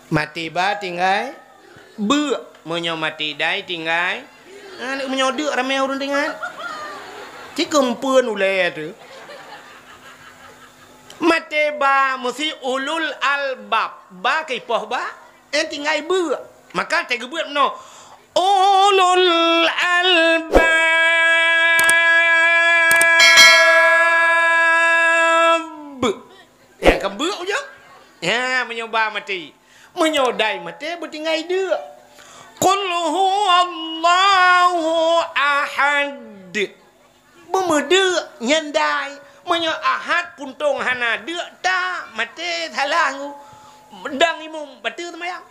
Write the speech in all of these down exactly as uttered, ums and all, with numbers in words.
Maté ba tinggai beuk, meunyoe maté dai tinggai. Ha, meunyoe deuk ramé ureuëng tinggai. Cit keumpeuen ulée teuh. Maté ba meusi ulul albab. Ba keu ipoh ba, eh, tinggai beuk. Maka teugeubeuet meunoe. Ulul albab. Nyang keubeuk ujong. Ya, meunyoe ba maté. Meunyoe dai maté beutinggai deuk. Qul huwallahu ahad. Beumeudeuk nyan dai. Meunyoe ahad puntông hana deuk ta maté salah ngu. Dang imum bateue seumayang.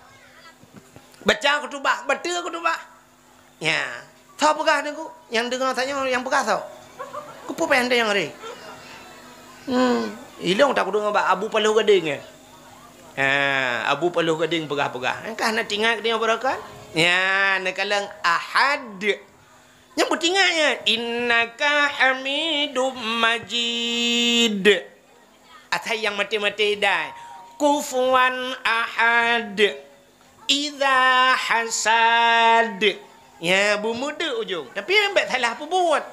Baca khutubah, bateue khutubah. Ya. Soe peugah Teungku? Nyang deungoe tanyoe nyang peugah soe? Keupeue payah tanyong hari? Hmm, ilong takudeungoe bak Abu Paloh Gadeng, eh? Ha, Abu Paloh Gadeng peugah-peugah. Engkah na tingat deungoe barokan? Ya, neukalon ahad. Nyang beutingat nyan, innaka hamidum majid. Asai nyang maté-maté dai. Kufuwan ahad. Iza hasad. Ya, beumeudeuk ujong. Tapi bék salah peubuet.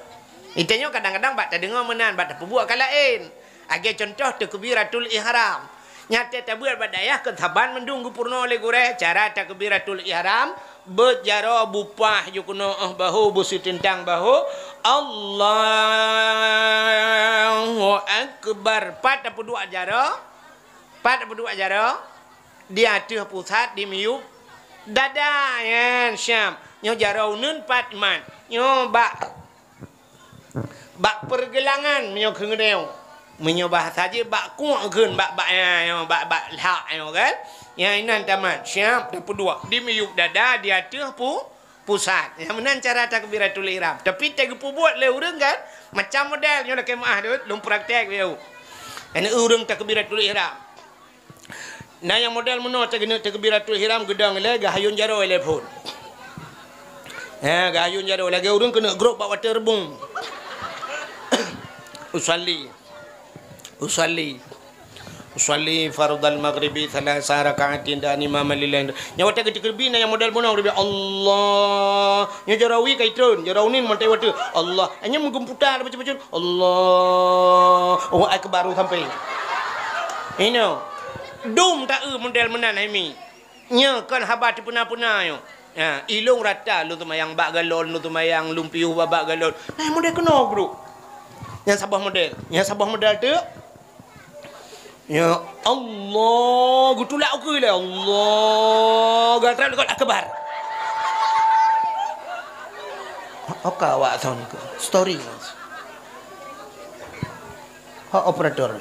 Itanyoe kadang-kadang bak tadeungoe meunan, bak tapeubuet ka laén. Lagée contoh takbiratul ihram. Nyang tabuet bak dayah kon saban mandum geupeurunoe lé gurée cara takbiratul ihram, beuet jaroe bupah ju keunoe óh bahô beuseuteuntang bahô. Allahu Akbar. Pat tapeuduek jaroe? Pat tapeuduek jaroe? Di ateueh pusat, di miyueb dada, nyan siab. Nyoe jaroe uneuen pat mat. Nyoe bak, bak peurgeulangan meunyoe kheun geutanyoe. Meunyoe bahasa jih bak kuek kheun, bak, bak, ya, nyoe, bak, bak lhak nyoe kan. Nyang inan tamat, siab tapeuduek. Di miyueb dada, di ateueh pu-, pusat. Nyang meunan cara takbiratul ihram. Tapi teugeupeubuet lé ureuëng kan, macam model nyoe lakée meuáh deuh, lôn praktek beu. Anu ureuëng takbiratul ihram. Na nyang model meunoe teugeuneuek takbiratul ihram geudong ilée geuhayun jaroe ilée phon. Ha, geuhayun jaroe lagée ureuëng keuneuk grob bak watée reubong. Usalli. Usalli. Usalli fardal maghribi tsalasa raka'atin dan imaman lil lain. Nyang watée geutakbir na nyang model meunoe, Allah. Nyoe jaroe wie ka itreun, jaroe uneuen mantong watée. Allah. Hanya meugeumputa bacut-bacut. Allahu Akbar sampai. Inoe. Dum ta-eu model meunan hai mi. Nyoe kon haba teupeuna-peuna nyoe. Ha, ilong rata lôn seumayang bak galon, lôn seumayang lôn piôh bak galon. Nah, model keunoe, Guru. Nyang saboh model. Nyang saboh model teuk. Ya Allah, geutulak ukeue lé. Allah, gatra dekat akbar. Oka awak sound ke story. Ha operator.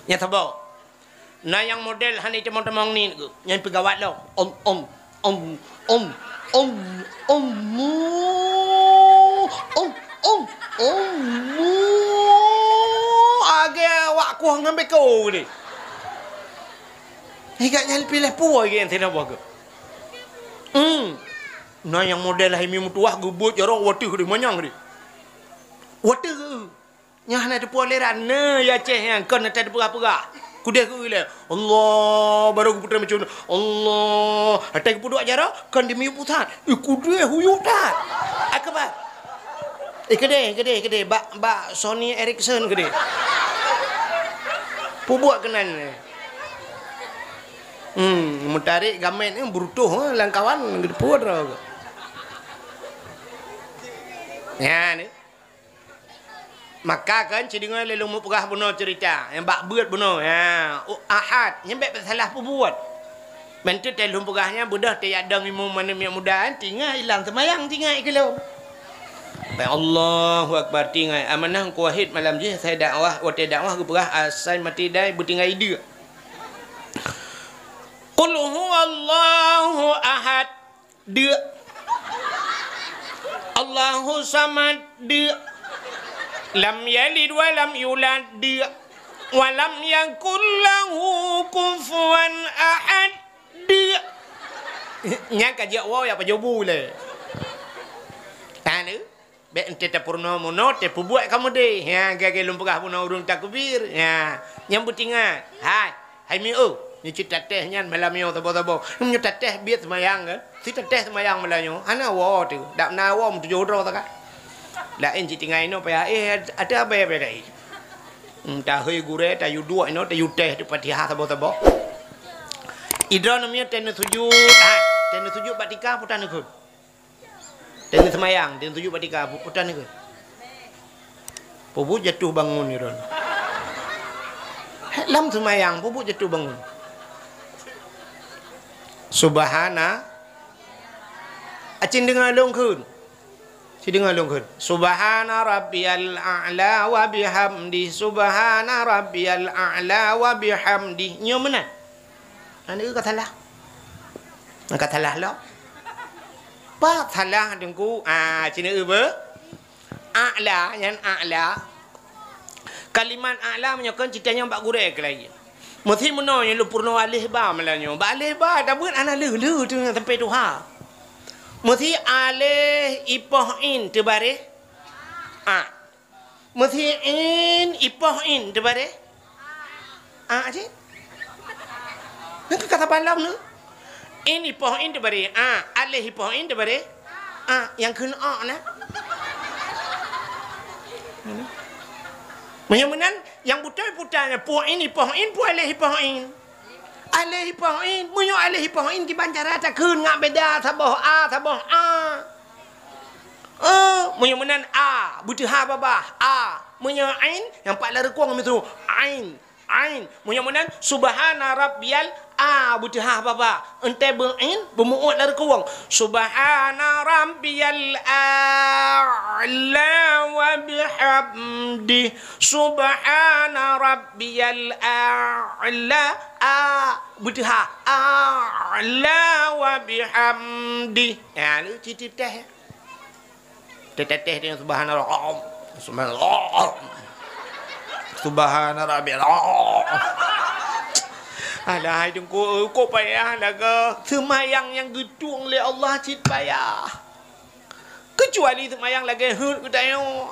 Nyang saboh. Na nyang model hana itamong-tamong niet geuh, nyang peugawat lom. Om, om, om, om, om, om, mu. Om, om, om, mu. Lagée awak kueh ngon beko deh. Higa nyang piléh puwoe geuh nyang sinoe boh geuh. Hmm. Na nyang model hai mi meutuwah geubeuet jaroe wateuh deh, manyang deh. Wateuh geuh. Nyan hana teupeue aliran, na ya Aceh nyan kon ata teupeugah-peugah. Kudeh keu ilée, Allah, baru geuputra macam tu. Allah, ata geupeuduek jaroe kon di miyueb pusat. Eh, kudeh huyueb that. Akbar. Eh, keudeh, keudeh, keudeh. Bak, bak Sony Ericsson keudeh. Pubuet keunan. Hmm, meutarek gamet ni berutoh, eh, lam kawan geuteupeue droe. Nyan ni. Maka kan ci deungoe lé lôn meupeugah bunoe ceurita, nyang bak beuet bunoe. Ha, u-, Ahad, nyan bék salah peubuet. Meunteuek teuh lôn peugah nyan beudôh teuyak dong imeum manéh miet muda, tingai ilang seumayang tingai keu lôn. Allahu Akbar tingai. Amanah Teungku Wahid malam jih asai dakwah, watée dakwah geupeugah asai maté dai beutinggai deuk. Qul huwallahu ahad. Deuk. Allahu samad, deuk. Lam yalid wa lam yulad, deuk. Wa lam yakul lahu kufuwan ahad, deuk. Nyan ka jeuet woe ya pajoh bu lé. Tahan tu. Bék enteuk tapeurunoe meunoe, tapeubuet kamoe deh. Ha, lagée lôn peugah bunoe ureuëng takbir. Ha, nyang beutingat. Hai, hai mi eu. Nyoe cit tatéh nyan malam nyoe saboh-saboh. Nyoe tatéh biet seumayang kan? Si tatéh seumayang malam nyoe. Hana woe teuh. Dak na woe meutujoh droe sagai. Laén cit tinggai inoe payah, "Eh, ata abée-abée dai." Hmm, tahôi gurée, tayue duek inoe, tayue téh di Fatihah saboh-saboh. Idroe namiet teuh neusujut, ha, teuh neusujut bak tika, putan neukheun. Teuh neuseumayang, teuh neusujut bak tika, pu-, putan neukheun. Pubuet jatuh bangun idroe. Lam seumayang, pubuet jatuh bangun. Subhana. Acin deungoe lôn kheun. Ci deungoe lôn kheun. Subhana rabbiyal a'la wa bihamdi. Subhana rabbiyal a'la wa bihamdi. Nyoe meunan. Hana ka salah. Ka salah lom. Pat salah teungku. Ah, ci neueu beu. A'la, nyan a'la. Kalimat a'la meunyoe kon cit tanyoe bak gurée keulayi. Meusi meunoe nyoe lôn peurunoe aleh ba malam nyoe. Bak aleh ba tabeuet hana lheueh-lheueh teuh sampai tuha. Meusi aleh ipoh in teubareh a. Meusi in ipoh in teubareh a cit. Nyan keu kata bandam tu. In ipoh in teubareh a, aleh ipoh in teubareh a, nyang kheun a na. Meunyoe meunan, nyang beutôi puta nyan, poh in ipoh in, poh aleh ipoh in. Aleh ipoh in, meunyoe aleh ipoh in, kiban cara takheun ngat beda, saboh a, saboh a. Eh, meunyoe meunan a, beuteuha babah, a. Meunyoe ain, nyang pat lam rukong miseue, ain. Ain. Meunyoe meunan, subhana rabbiyal a, beuteuha babah. Eunteuk beu ain, beumeu'ôt lam rukong. Subhana rabbiyal a'la wa bihamdih. Subhana rabbiyal a'la. A, beuteuha. A'la wa bihamdih. Ya, lheueh cit teuh. Teutateh deungon subhanallah. Subhanallah. Subhana rabbiyal a'la. Alah, hai teungku, kok payah lagée. Seumayang nyang geutueng lé Allah cit payah. Keucuali seumayang lagée heuet geutanyoe.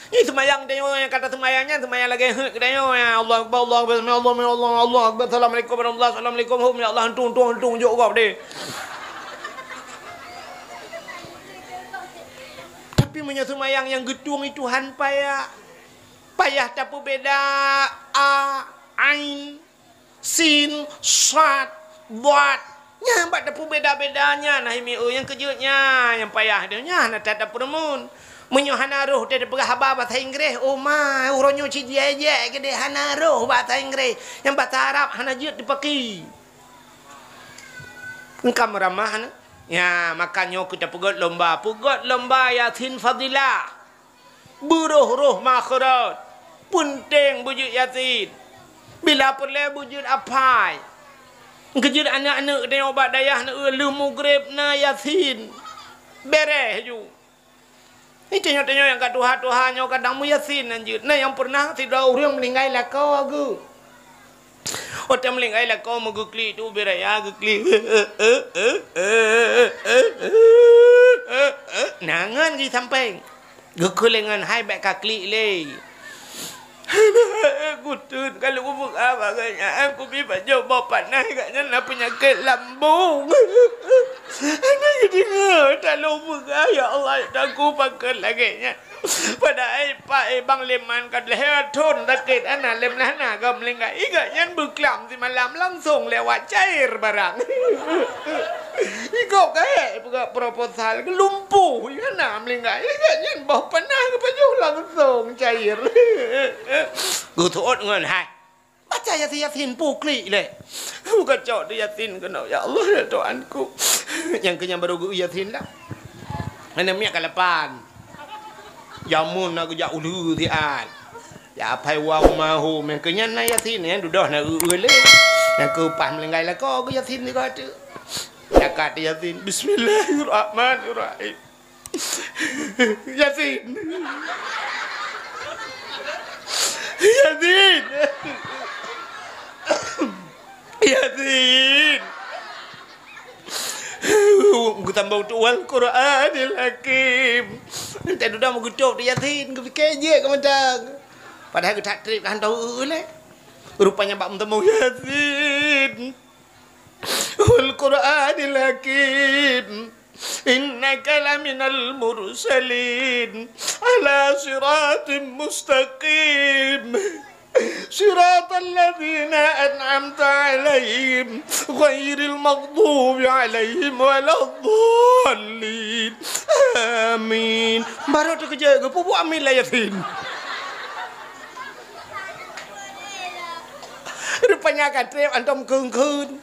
Nyoe seumayang tanyoe nyang ka taseumayang nyan seumayang lagée heuet geutanyoe, ya Allah Akbar, Allah Akbar, sami Allah, sami Allah, Allah Akbar, assalamualaikum warahmatullahi, assalamualaikum, hom, ya Allah, untung, untung, untung, jok gob deh. Tapi meunyoe seumayang nyang geutueng itu han payah, payah tapeubeda a, ain, sin, sad, dad. Nyan bak tapeubeda-beda nyan, hai mieu, nyang keujeuet nyan, nyang payah deuh nyan, na that tapeureumeun. Meunyoe hana roh teuh tapeugah haba basa Inggréh, oh ma, uroe nyoe cit jai-jai keudeh hana roh basa Inggréh. Nyang basa Arab hana jeuet teupaki. Engka meuramah na. Nya, maka nyoe keu tapeugöt lomba. Peugöt lomba Yasin Fadilah. Beuroh-roh makhraj. Peunteng beujeuet Yasin. Bila peureulée beujeuet aphai. Keujeuet aneuk-aneuk tanyoe bak dayah na, lheueh mugreb na Yasin. Beréh ju. Nyoe tanyoe-tanyoe nyang ka tuha-tuha nyoe kadang meuyasin nan jeuet. Na nyang peureunah sidroe ureuëng meuninggai lakoe geuh. Watée meuninggai lakoe meugeuklik tu ubé raya geuklik. Na ngon jisampéng. Geukheun lé ngon hai bék ka klik lé. Kuteun ka lôn peugah bak gobnyan, kubi pajoh boh panas gobnyan na peunyakét lambung. Hana geudeungoe ka lôn peugah, ya Allah, ya Tuhanku, pakon lagée nyan. Padahai pak, eh, Bang Leman ka lhée thon sakét, hana lé meulah na geuh meuninggai. Gobnyan beuklam simalam langsong lewat cair barang. Igob ka hék peugah proposal, lumpuh, hana meuninggai. Gobnyan boh panas geupajoh langsong cair. Geuseuôt ngon hai. Baca Yasin, Yasin, peue klik lé. Buka cok di Yasin keunoe, ya Allah, ya Tuhanku. Nyang keu nyan barô geu Yasin dah. Hana miet ka lapan. Jameun na geujak uleue siat. Ya apai wa umahu, nyang keu nyan na Yasin, nyang dudoh na eu-eu lé. Nyang keu paih meuninggai lakoe geu Yasin sigoe teuk. Takat Yasin, bismillahirrahmanirrahim. Yasin. Yasin. Yasin. Geutambah tu wal Qur'anil Hakim. Entah dudoh meugeutôb di Yasin, geupike jeuet keu mantong. Padahai geutak trép ka hantom eu-eu lé. Rupanya bak meuteumé, Yasin. Wal Qur'anil Hakim. Innaka laminal mursalin. Ala siratim mustaqim. Siratal ladzina an'amta 'alaihim, ghairil maghdubi 'alaihim waladdallin. Amin. Baru teukeujot geupeubuk amin lam Yasin. Rupanya ka trép antom kheun-kheun.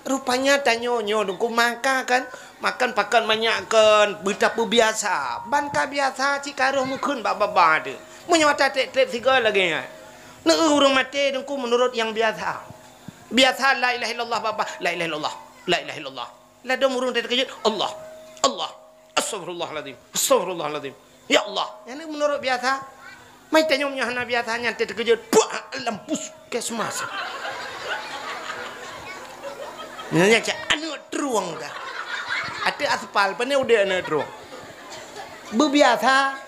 Rupanya tanyoe nyoe Teungku maka kan, makan pakan manyak kan, beutapeubiasa. Ban ka biasa cit ka roh meukheun bak babah teuh. Meunyoe ata trép-trép sigoe lagèe nyan. Neu ureueng maté Teungku meunurot nyang biasa. Biasa la ilaha illallah babah, la ilaha illallah, la ilaha illallah. Ladôm ureueng teukeujot, Allah, Allah, astagfirullahalazim, astagfirullahalazim. Ya Allah, nyan meunurot biasa. Mai tanyoe nyoe hana biasa nyan teukeujot, puah, lam puskesmas. Nyan cak aneuk trueng ka. Ateueh aspal, pane udép aneuk trueng. Beubiasa.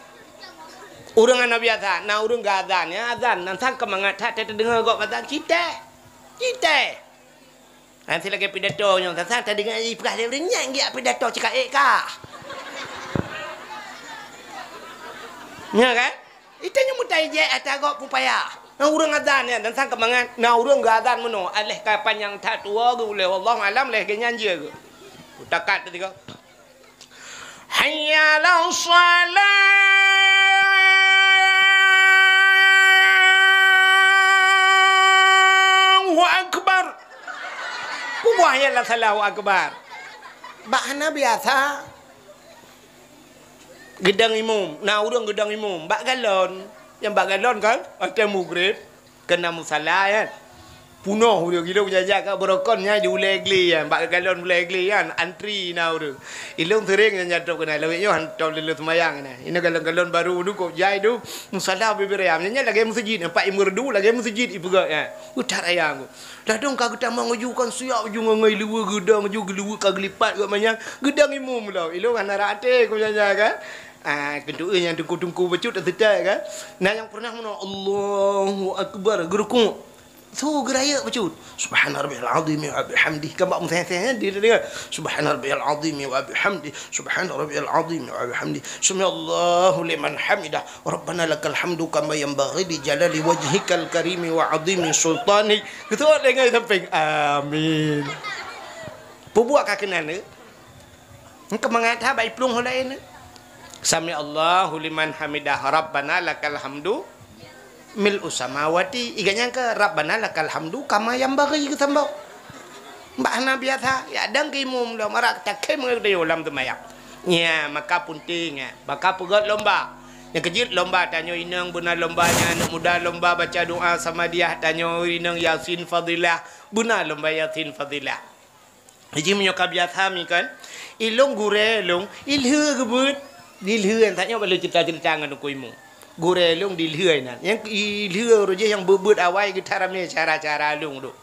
Ureueng hana biasa, na ureueng geuazan, ya azan, nan sang keumangat that teudeungoe gob azan, citée. Citée. Hai, si lagèe pidato nyoe, sang-sang tadeungoe ipeugah lé ureueng nyan geujak pidato cit ka ék kah. Nyo kan? Ita nyoe meutai jeuet ata gob peupaya. Na ureueng azan nyan, sang-sang keumangat, na ureueng geuazan meunoe, aléh ka panyang that tuwoe geuh ulèe, wallahu alam, lheuh geuh nyan jeuet geuh. Takat teuh tiga. Hayya 'alas shalah. Allahu Akbar. Peue buah hayya 'alas shalah, Allahu Akbar? Bak hana biasa. Geudong imum, na ureueng geudong imum bak galon. Nyang bak galon kan, watèe mugreb. Keunan musala nyan. Punoh ureueng, ilôn jak-jak ka beurokon nyan di ulèe glé nyan, bak galon ulèe glé nyan, antri na ureueng. Ilôn seuring nyan jadôh keunan, lawét nyoe hantom lôn seumayang keunan. Inoe galon-galon barô dum kok jai dum, musala bubé rayam. Nyan lagèe meuseujid, nampak i meureudu lagèe meuseujid ipeugah nyan. Utat raya ngku. Ladôm ka geutamong laju kan siap laju ngon, ngon ileue geudong laju, geuleue ka geulipat geuh manyang, geudong imum lom. Ilôn hana rab até kok nyan kan. Ah, keuneuk nyan teungku-teungku bacut teuseutôt kan. Na nyang pernah meunoe, Allahu Akbar, geurukuk. Su geurayeuk bacut. Subhana rabbiyal azim wa bihamdih. Kan bak meuseuh-seuh di deungoe. Subhana rabbiyal azim wa bihamdih. Subhana rabbiyal azim wa bihamdih. Sami'allahu liman hamidah. Rabbana lakal hamdu kama yanbaghi li jalali wajhikal karimi wa azimi sultanik. Geusuet deungoe sampéng. Amin. Peubuet ka keunan, eh? Engkau mangat ha bak iplueng ho laén. Sami'allahu liman hamidah, Rabbana lakal hamdu mil'us samawati. Iga nyang keu Rabbana lakal hamdu kama yanbaghi geusambông. Bak hana biasa, ya dang keu imum lom, arak takhém ngon geutanyoe lam seumayang. Nya, maka punténg, ya. Maka peugöt lomba. Nyang keujeuet lomba tanyoe inong beuna lomba nyan, aneuk muda lomba baca doa samadiah, tanyoe inong Yasin Fadilah, beuna lomba Yasin Fadilah. Jih meunyoe ka biasa mi kan, ilôn gurèe lôn, ilheueh geubeuet, dilheueh, tanyoe bak lôn ceurita-ceurita ngon Teungku Imum. Gurèe lôn dilheueh inan. Nyang ilheueh roh jih nyang beuet-beuet awai geutaramé cara-cara lôn dôk.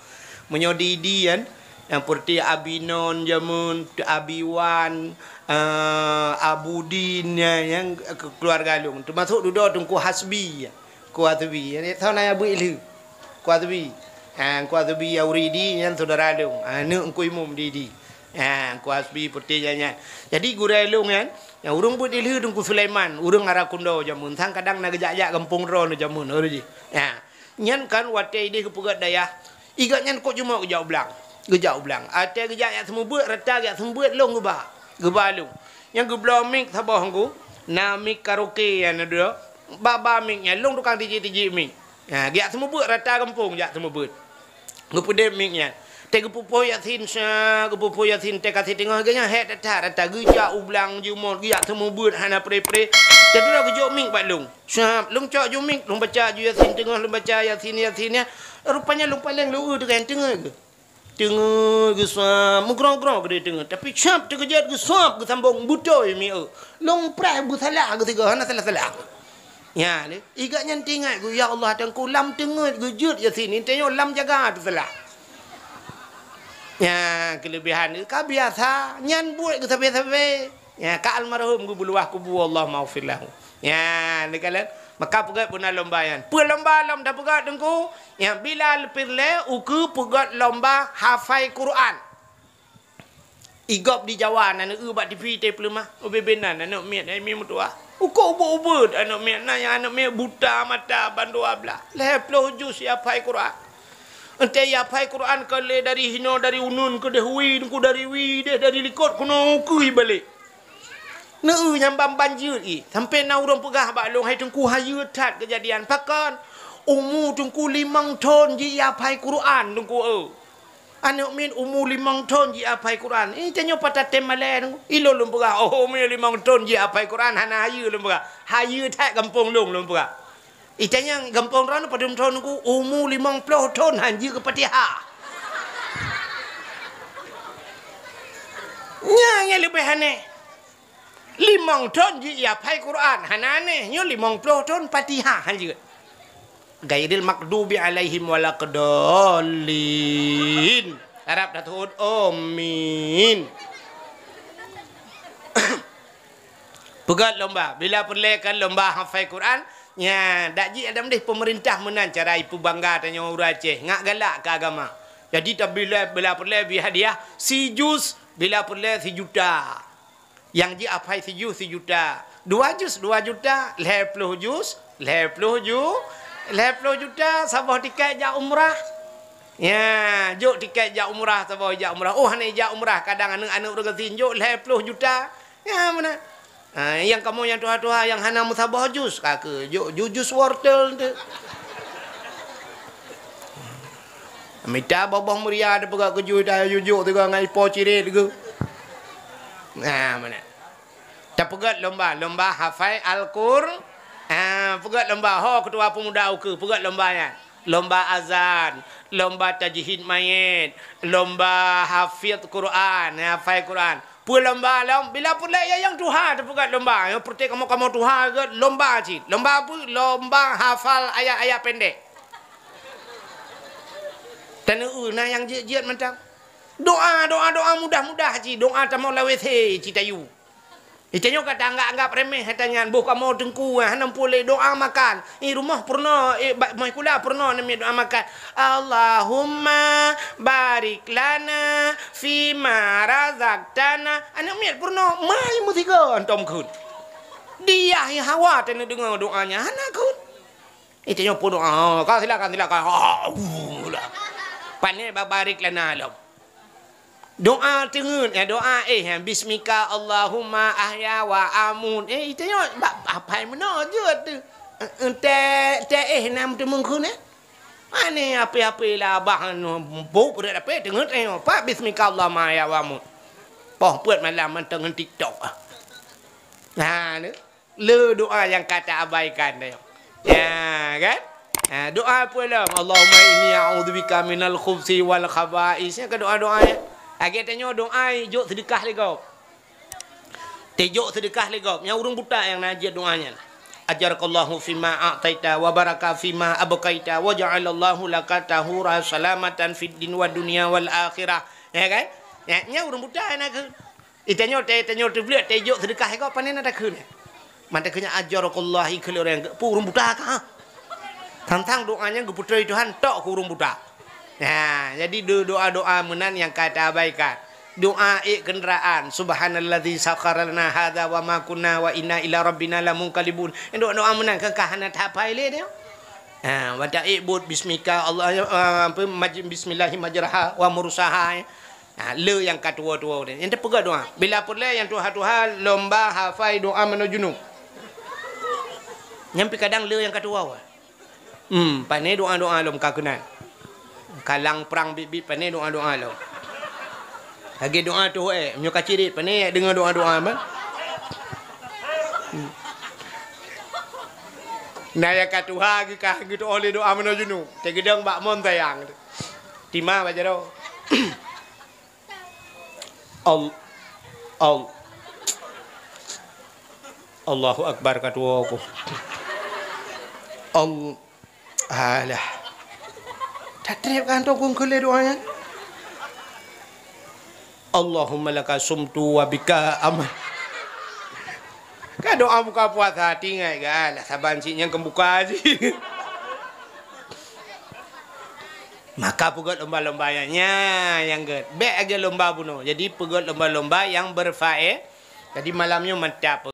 Meunyoe di-di kan, nyang peureuti Abi Non jameun, Abi Wan, eh, Abu Din, ya, nyang keu-, keuluarga lôn. Teumasok dudoe Teungku Hasbi, ya. Teungku Hasbi, ya, thon na beuet ilheueh. Teungku Hasbi. Ha, Teungku Hasbi Auridi nyan syedara lôn. Ha, aneuk Teungku Imum di-di. Ha, Teungku Hasbi peuté nyan, nyan. Jadi gurèe lôn nyan, nyang ureueng beuet ilheueh Teungku Sulaiman, ureueng Arakundo jameun. Sang kadang na geujak-jak gampông droeneuh jameun, ureueng jih. Ha. Nyan kan watèe idéh geupeugöt dayah, igat nyan kok jumok geujak u blang. Geujak u blang. Watèe geujak jak seumeubeuet, rata geujak seumeubeuet lôn geuba. Geuba lôn. Nyang geubloe mik saboh Teungku, na mik karaoke nyan na dudoe. Ba-ba mik nyan, lôn tukang tijik-tijik mik. Ha, geujak seumeubeuet rata gampông jak seumeubeuet. Geupeudép mik nyan. Teuh geupeuphon Yasin, sa, geupeuphon Yasin, teuh ka siteungoh geuh nyan, hék that-that, rata geujak u blang jumôt, geujak seumeubeuet hana pré-pré. Teuh dudoe geujok mik bak lôn. Sab, lôn cok ju mik, lôn baca ju Yasin teungoh, lôn baca Yasin, Yasin nyan. Rupanya lôn paleng lôn eu teuka teungoh geuh. Teungoh geuh sab, meugrong-grong keudéh teungoh. Tapi sab teukeujot geuh sab geusambong beutôi mi eu. Lôn preh beusalah geuh sigoe, hana salah-salah. Nyan, igat nyan teuingat geuh, ya Allah, Teungku, lam teungoh geujeuet Yasin, intat nyoe lam jaga teusalah. Nyan, keulebihan geuh ka biasa, nyan buet geuh sabe-sabe. Ya, ka almarhum geuh beuluwah kubu, Allahummaghfir lahu. Ya, neukalon Maka peugét beuna lomba nyan. Peue lomba lom tapeugét Teungku? Nyang bila peureulée ukeue peugét lomba hafai Quran. Igop di Jawa na neueu bak T V teupeuleumoh. Ubé-bé nan aneuk miet hai mi meutuah. Ukeue ubeuet-ubeuet aneuk miet na nyang aneuk miet buta mata ban dua blaih. Lhée ploh juz jihafai Quran. Enté jihafai Quran ka lé dari hinoe dari uneuen keudeh wie Teungku dari wie deh dari likot keunoe ukeue ibalek. Neueu nyang ban-ban jeuet i, sampoe na ureuëng peugah bak lôn, "Hai Teungku, hayeu that keujadian." "Pakon?" "Umu Teungku limong thon jihafai Quran Teungku, eu." Aneuk miet umu limong thon jihafai Quran. Eh, tanyoe pat tatem malée Teungku. Ilôn lôn peugah, "Oh, umu limong thon jihafai Quran hana hayeu," lôn peugah. "Hayeu that gampông lôn," lôn peugah. Itanyong gampông droeneuh padum thon Teungku, umu limong ploh thon han jeuet keu Fatihah. Nyan nyang leubeh aneh. Limong thon jihafai Quran, hana aneh. Nyoe limong ploh thon Fatihah han jeuet. Ghairil maghdubi alaihim waladdallin. Harab that thon, amin. Peugét lomba. Bila peureulée kan lomba hafai Quran, nya, dak jih adam deh peumeurintah meunan cara ipeubangga tanyoe ureuëng Aceh. Ngat galak keu agama. Jadi, tabila, bila peureulée bri hadiah, sijuz, bila peureulée sijuta. Nyang jihafai sijuz, sijuta. Dua juz, dua juta. Lhée ploh juz, lhée ploh ju-, lhée ploh juta. Saboh tiket jak umrah. Nya, jok tiket jak umrah, saboh jak umrah. Oh, hana jak umrah, kadang aneuk-aneuk ureuëng gasien jok lhée ploh juta. Ya, meunan. Ha, nyang kamoe nyang tuha-tuha nyang hana meusaboh juz, ka keuh jok ju-, juz wortel tu. Mita boh-boh meuria tapeugah keu ju, ta jujok teuga ngon ipo ciret geuh. Nah, meunan. Tapeugét lomba, lomba hafai Al-Qur-, ha, peugét lomba, ho keutua peumuda ukeue, peugét lomba nyan. Lomba azan, lomba tajhid mayét, lomba hafiz Quran, hafai Quran. Peue lomba lom? Bila peureulée nyang tuha tapeugét lomba. Nyang peureté kamoe-kamoe tuha gét lomba cit. Lomba peue? Lomba hafal ayat-ayat pendek. Taneueu na nyang jeuet-jeuet mantong. Doa, doa, doa mudah-mudah cit. Doa tamong lam W C cit tayue. Itanyoe ka taanggab-anggab remeh ata nyan. Boh kamoe Teungku, hana muphom lé doa makan. I rumoh peurunoe, eh, ba-, moh sikula peurunoe aneuk miet doa makan. "Allahumma barik lana fima razaqtana." Aneuk miet peurunoe, mai meusigoe hantom kheun. Diyah i hawa taneudeungoe doa nyan, hana kheun. Itanyoe peudoa, "Ka silakan, silakan." Ha, uh, lah. Pane babarik lana lom. Doa teungeut, ya, doa, eh, bismika Allahumma ahya wa amut. Eh, itanyoe ba-, hafai meunoe jeuet tu. Eh, eh, teh, teh, eh, nam teumeung kheun, eh. Pane ape-ape lah abah anu, buk rot ape teungeut, eh, apa bismika Allahumma ahya wa amut. Poh peuet malam mantong ngon TikTok, ah. Nah, tu. Le doa nyang ka taabaikan teuh. Ya, kan? Ha, doa peue lom? "Allahumma inni a'udzubika minal khubsi wal khaba'is." Nyan ka doa-doa nyan. Lagée tanyoe doa jok seudeukah lé gob. Tejok seudeukah lé gob. Nyang ureuëng buta nyang na jeuet doa nyan. "Ajarakallahu fima a'taita wa baraka fima abqaita wa ja'alallahu laka tahura salamatan fid din wa dunya wal akhirah." Ya kan? Ya, nyang ureuëng buta nyang na keu Itanyoe, tée, tanyoe teubleuet, tée jok seudeukah iko, pane na takheun. Man takheun nyan ajarakallah, ikheun lé ureuëng, peue ureuëng buta kah? Tantang doa nyan geupeutôi Tuhan tok keu ureuëng buta. Nah, jadi do-, doa-doa meunan nyang ka taabaikan. Doa ék keundaraan, "Subhanalladzi sakhkhara lana hadza wa ma kunna wa inna ila rabbina lamunqalibun." Doa-doa meunan kan ka hana tahafai lé nyoe. Ha, watée ék buet bismika Allah, eh, apa, maj-, bismillahi majraha wa mursaha, eh. Ha, le nyang ka tuwoe-tuwoe tadi. Nyang teupeugah doa. Bila peureulée nyang tuha-tuha lomba hafai doa manoe junub. Nyan pi kadang le nyang ka tuwoe. Hmm, pane doa-doa lom ka keunan. Kalang prang bit-bit pane doa-doa lom. Lagée doa tuh, eh, nyoe ka cirit pane deungoe doa-doa mah. Hmm. Nah, nyang ka tuha geukah geutuoh lé doa manoe junub. Teugeudong bak mon sayang. Tima bak jaroe. Al-, al-, Allahu Akbar ka tuwoe ku. Al-, alah. Tatreb kan tu kungkul lé doa nyan. Allahumma laka sumtu wa bika am-, Ka doa buka puasa, tinggai ga lah saban cit nyang keubuka cit. Maka peugöt lomba-lomba nyang nya, nyang gét. Bék lagèe lomba bunoe. Jadi peugöt lomba-lomba nyang berfae-, jadi malam nyoe mantap.